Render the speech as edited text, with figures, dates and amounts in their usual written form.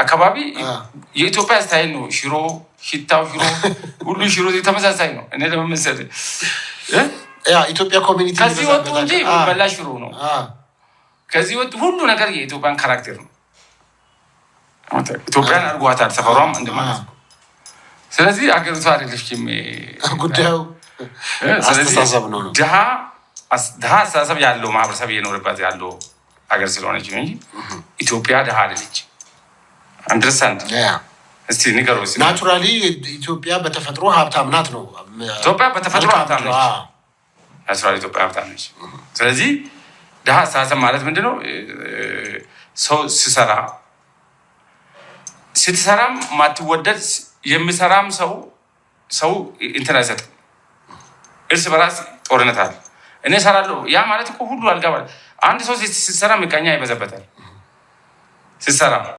አካባቢ የኢትዮጵያ style ነው። ሽሮ ሽታው፣ ሽሮ ሁሉ ሽሮ ተመሳሳይ ነው። እኔ ለምን መሰለህ? Yeah፣ ኢትዮጵያ community ከዚህ ወጡ እንጂ የሚበላ ሽሮ ነው። ከዚህ ወጡ ሁሉ ነገር የኢትዮጵያን character ነው። ኢትዮጵያን አድርጓታል ሰፈሯም እንደማለት ነው። ስለዚህ አገሪቷ አይደለችም ጉዳዩ፣ አስተሳሰብ ነው። ድሃ አስተሳሰብ ያለው ማህበረሰብ እየኖርባት ያለው ሀገር ስለሆነች ነው እንጂ ኢትዮጵያ ድሃ አይደለች። Understand? እስቲ ንገረው። Naturally ኢትዮጵያ በተፈጥሮ ሀብታም ናት ነው። ኢትዮጵያ በተፈጥሮ ሀብታም ነች። Naturally ኢትዮጵያ ሀብታም ነች። ስለዚህ ድሃ አስተሳሰብ ማለት ምንድነው? ሰው ሲሰራ፣ ስትሰራም ማትወደድ፣ የሚሰራም ሰው ሰው እንትን አይሰጥም። እርስ በራስ ጦርነት አለ። እኔ እሰራለሁ። ያ ማለት እኮ ሁሉ አልጋ፣ አንድ ሰው ሲሰራ ምቀኛ ይበዛበታል። ሲሰራ